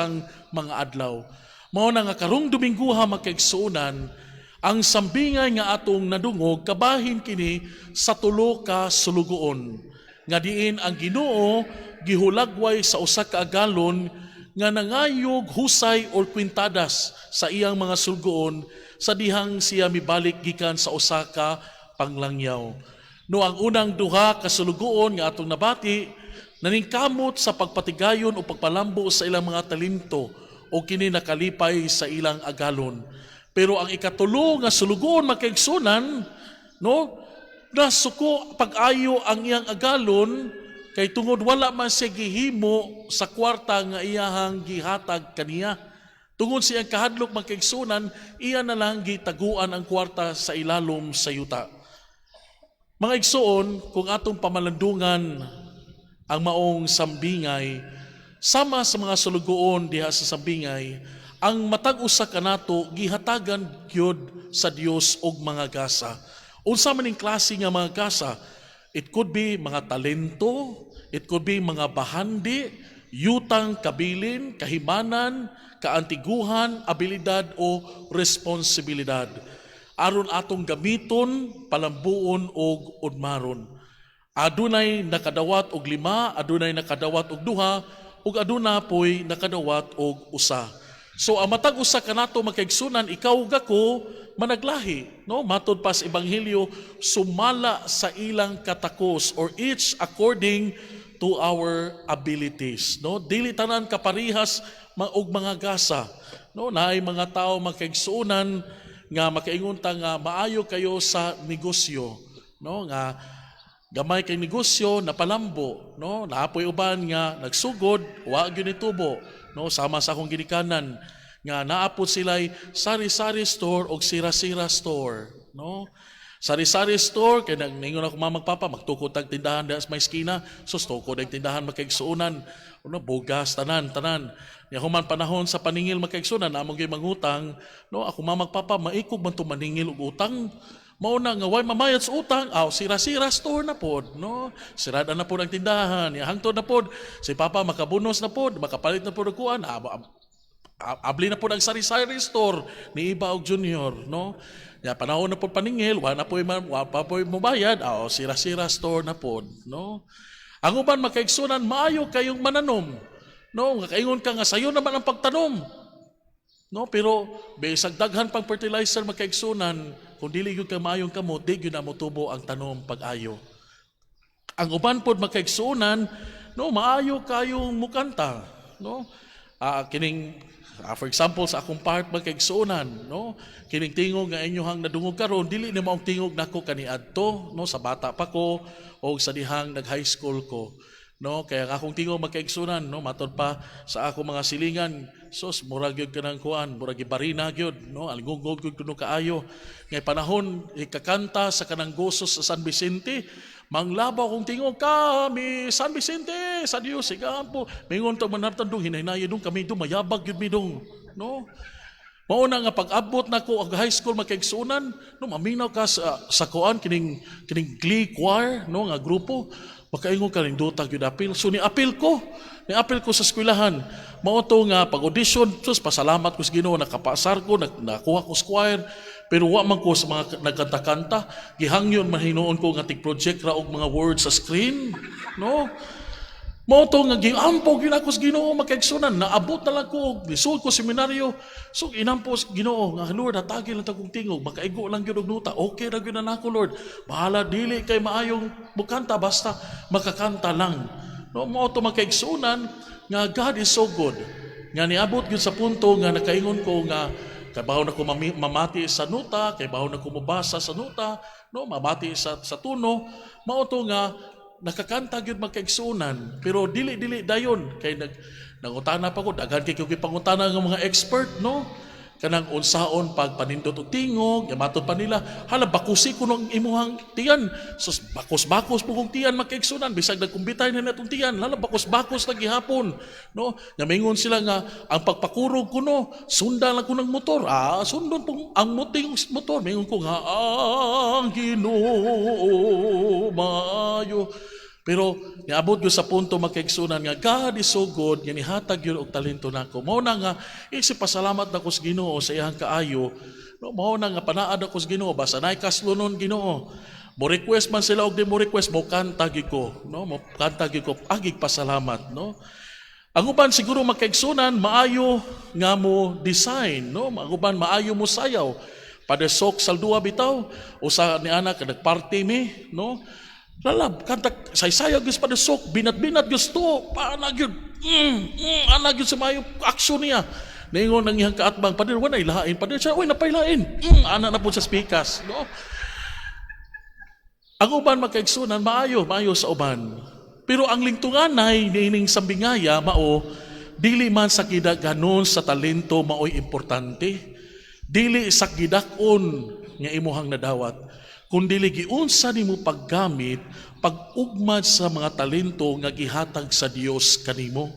Ang mga adlaw. Mao na nga karong Domingguha, mga kaigsuonan, ang sambingay nga atong nadungog kabahin kini sa tulo ka sulugoon nga diin ang Ginoo gihulagway sa usa ka agalon nga nangayog husay or kwintadas sa iyang mga sulugoon sa dihang siya mibalik gikan sa usa ka panglangyaw. No, ang unang duha ka sulugoon nga atong nabati naningkamot sa pagpatigayon o pagpalambo sa ilang mga talento o kini nakalipay sa ilang agalon. Pero ang ikatulo nga sulugoon, mga kaigsuonan, no, nasuko pag-ayo ang iyang agalon kay tungod wala man siya gihimo sa kwarta nga iyahang gihatag kaniya. Tungod siyang kahadlok, mga kaigsuonan, iya na lang gitaguan ang kwarta sa ilalom sa yuta. Mga igsoon, kung atong pamalandungan ang maong sambingay, sama sa mga sulugoon diha sa sambingay, ang matag usa kanato gihatagan gyud sa Dios og mga gasa. Unsa man ning klase nga mga gasa? It could be mga talento, it could be mga bahandi, yutang kabilin, kahimanan, kaantiguhan, abilidad o responsibilidad aron atong gamiton, palambuon og udmaron. Adunay nakadawat og lima, adunay nakadawat og duha, ug aduna poy nakadawat og usa. So ang matag usa kanato, mga kaigsuonan, ikaw ug ako, managlahi, no? Matod pa sa Ebanghelyo, sumala sa ilang katakos or each according to our abilities, no? Dili tanan kaparihas og mga gasa, no? Naay mga tao, mga kaigsuonan, nga makaingon ta nga maayo kayo sa negosyo, no? Nga gamay kay negosyo napalambo, no? Naa poy uban nga nagsugod, wa gyud nitubo, no? Sama sa akong ginikanan nga naa pod sila'y sari-sari store og sira-sira store, no? Sari-sari store kay nang ningon ako mama, papa, magtukod tag tindahan diha sa may eskina. Sus, tukod ang tindahan, mga kaigsuonan, no? Bugas, tanan tanan. Nya human panahon sa paningil, mga kaigsuonan, among gyud mangutang, no? Ako mama, papa, maikog man to maningil og utang. Mao na nga way mamayad sa utang, aw, sira-sira store na pod, no? Sirada na pod ang tindahan. Ya hangtod na pod si papa makabunos na pod, makapalit na pod og kuan, abli na pod ang sari-sari store ni iba og junior, no? Ya panahon na pod paningil, wa na poy wa pa poy mobayad, aw, sira-sira store na pod, no? Ang uban, mga kaigsuonan, maayo kayong mananom, no? Nga kaingon ka nga sayo naman ang pagtanom. No, pero bisag daghan pang fertilizer, mga kaigsuonan, kung dili gyud ka maayong kamot, di gyud na motubo ang tanom pag-ayo. Ang uban pod, mga kaigsuonan, no, maayo kayong mukanta, no? Kining, for example, sa akong part, mga kaigsuonan, no? Kining tingog nga inyohang nadungog karon, dili ni maong tingog nako kaniadto, no, sa bata pa ko o sa dihang nag high school ko. No, kaya ang akong tingog, mga kaigsuonan, no, matod pa sa ako mga silingan, sus, murag gyud kanang kuan, murag gibarina gyud, no, alingugog gyud kuno kaayo. Ngay panahon ikakanta sa kanang goso sa San Vicente, manglabaw akong tingog, "Kami San Vicente, sa Dios igampo." Mingon to manartan dong hinay dong kami dong mayabag gyud mi dong, no? Mao na nga pag-abot nako og high school, mga kaigsuonan, no, maminaw ka sa kuan kining Glee Choir, no, nga grupo, makaingon ka ning dota gyud apil. So ni apil ko sa eskwelahan. Mao to nga pag audition, sus, pasalamat ko sa Ginoo, nakapasar ko, nakuha ko sa choir. Pero wa man ko sa mga nagkanta-kanta, gihangyon man hinuon ko nga tig project ra og mga words sa screen, no? Mao to nga giampo gyud ako sa Ginoo, mga kaigsuonan, naabot na lang ko og lisod ko seminaryo. So inampo sa Ginoo nga, "Lord, hatagi lang kong tingog, makaigo lang gyud og nota. Okay ra gyud na nako, Lord. Bahala dili kay maayong mukanta, basta makakanta lang." No, mao to, mga kaigsuonan, nga God is so good. Nga niabot gyud sa punto nga nakaingon ko nga kabaw na ko mamati sa nota, kay baw na ko mobasa sa nota, no, mamati sa tuno. Mao to nga nakakanta gyud, mga kaigsuonan, pero dili dili dayon kay nangutana pa ko, daghan kay ko gipangutana ng mga expert, no, kanang unsaon pag panindot og tingog. Matod pa nila, "Hala, bakusi ko ng imuhang tiyan." Sus, bakos-bakos po kong tiyan, mga kaigsuonan, bisag nagkumbitay na natong tiyan, hala, bakos-bakos na gihapon, no? Nga mingon sila nga ang pagpakurog kuno, sundan lang ko ng motor, sundon pong ang muting motor. Mingon ko nga ang Ginoo maayo. Pero niabot gyud sa punto, makaigsunan, nga God is so good nga nihatag gyud og talento nako. Mao na nga isip pasalamat nako sa Ginoo sa iyang kaayo. No, mao na nga panaad ako sa Ginoo basta naay kaslonon Ginoo. Mo request man sila og di mo request, mo kanta gyud ko, no? Mo kanta gyud ko, agig pasalamat, no? Ang uban siguro, makaigsunan, maayo nga mo design, no? Ang uban maayo mo sayaw. Padre Sok Saldua bitaw, usa ni anak nagparty mi, no? Lalab, kanta, saysaya gyud Padre Sok, binat-binat gusto, paana gyud, ana gyud sa maayo action niya. Ningon ang iyang kaatbang, "Padre, wala ilain." "Padre, siya, uy, napailain." Ana na po sa spikas, no? Ang uban, makaigsunan, maayo, maayo sa uban. Pero ang lingtunganay niining sambingaya mao dili man sa gidaganon sa talento maoy importante. Dili sa gidak-on nga imuhang nadawat, kun dili giunsa nimo paggamit, pag-ugmad sa mga talento nga gihatag sa Dios kanimo.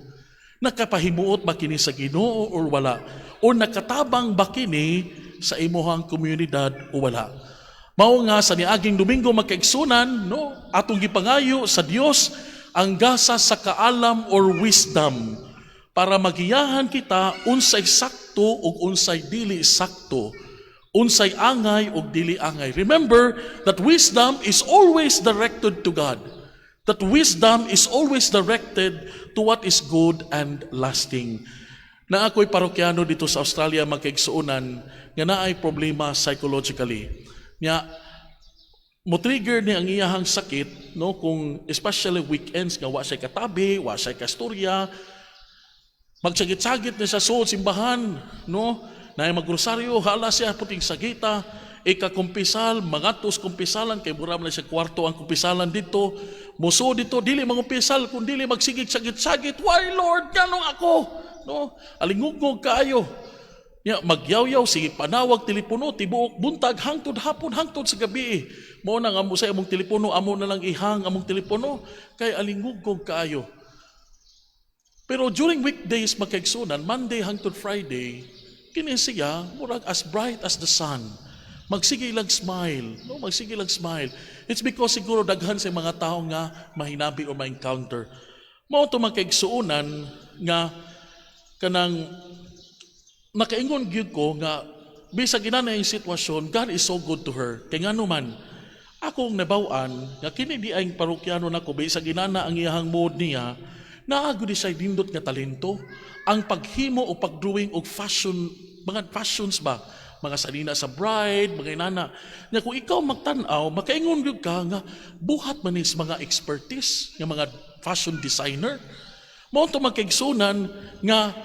Nakapahimuot ba kini sa Ginoo or wala? O nakatabang ba kini sa imuhang komunidad o wala? Mao nga sa niaging Domingo, makaigsunan, no, atong gipangayo sa Dios ang gasa sa kaalam or wisdom para magiyahan kita unsay sakto ug unsay dili sakto, unsay angay ug dili angay. Remember that wisdom is always directed to God. That wisdom is always directed to what is good and lasting. Na ako'y parokyano dito sa Australia, magkaigsuonan, nga naay problema psychologically. Nya mo trigger ni ang iyahang sakit, no, kung especially weekends nga wa siya katabi, wa siya kastorya, magsagit-sagit ni sa suod simbahan, no, na magrosaryo, hala siya puting sagita, ikakumpisal, mangatos kumpisalan kay mura man siya kwarto ang kumpisalan dito, musuod dito, dili mangumpisal kun dili magsigig sagit-sagit, "Why, Lord, nganong ako?" No, alingugngog kaayo. Ya, magyawyaw, sige panawag telepono, tibuok buntag, hangtod hapon, hangtod sa gabi. Mao na nga mo sa among telepono, amo na lang ihang among telepono, kay alingugngog kaayo. Pero during weekdays, magkaigsunan, Monday hangtod Friday, kini siya, murag as bright as the sun. Magsige lang smile, no? Magsige lang smile. It's because siguro daghan sa mga tao nga mahinabi o ma-encounter. Mao to, magkaigsuonan, nga kanang nakaingon gyud ko nga bisag inana ang sitwasyon, God is so good to her. Kay ngano man, akong nabaw-an nga kini di ay parokyano nako, bisag inana ang iyahang mood niya, naa gud siya nindot nga talento ang paghimo o pagdrawing og fashion, mga fashions ba, mga sanina sa bride, mga inana. Nya kung ikaw magtan-aw, makaingon gyud ka nga buhat man is mga expertise nga mga fashion designer. Mao to, magkaigsunan, nga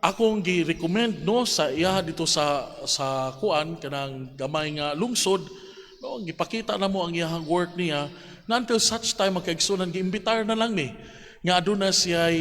akong gi-recommend, no, sa iya dito sa kuan kanang gamay nga lungsod, no, gipakita na mo ang iyahang work niya na until such time, magkaigsunan, giimbitar na lang ni nga aduna siya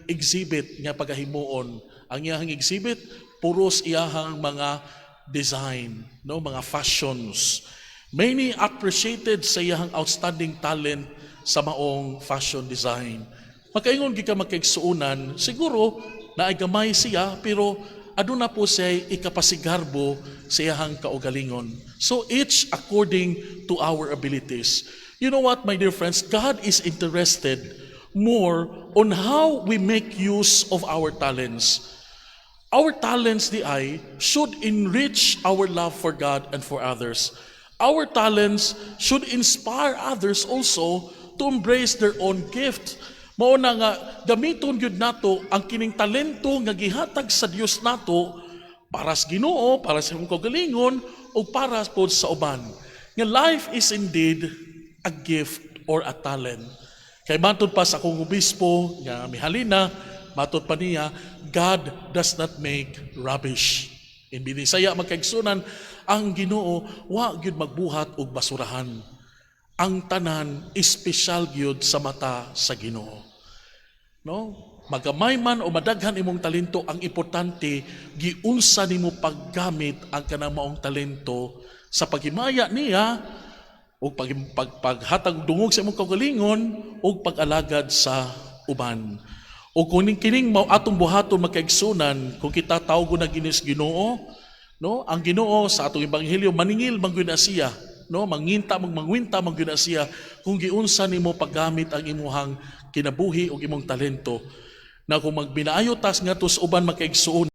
exhibit nga pagahimuon. Ang iyahang exhibit puros iyahang mga design, no, mga fashions. Many appreciated sa iyahang outstanding talent sa maong fashion design. Makaingon gyud ka, magkaigsuonan, siguro naay gamay siya pero aduna po siya ikapasigarbo sa iyahang kaugalingon. So each according to our abilities. You know what, my dear friends? God is interested more on how we make use of our talents. Our talents, di ay, should enrich our love for God and for others. Our talents should inspire others also to embrace their own gift. Mao na nga gamiton gyud nato ang kining talento nga gihatag sa Dios nato para sa Ginoo, para sa imong kaugalingon ug para pod sa uban. Nga life is indeed a gift or a talent. Kay matod pa sa akong obispo nga mihalina, matod pa niya, "God does not make rubbish." In Binisaya, magkaigsunan, ang Ginoo wa gyud magbuhat og basurahan. Ang tanan espesyal gyud sa mata sa Ginoo. No? Magamay man o madaghan imong talento, ang importante giunsa nimo paggamit ang kanang maong talento sa paghimaya niya o paghatag og dungog sa imong kaugalingon o pag-alagad sa uban. O kung kining mao atong buhaton, magkaigsunan, kung kita tawgon na ginis Ginoo, no? Ang Ginoo sa atong ebanghelyo maningil man gyud na siya, no? No, manginta mag mangwinta man gyud na siya kung giunsa nimo paggamit ang imuhang kinabuhi o imong talento. Na kung magbinaayo tas ngadto sa uban, makaigsuon.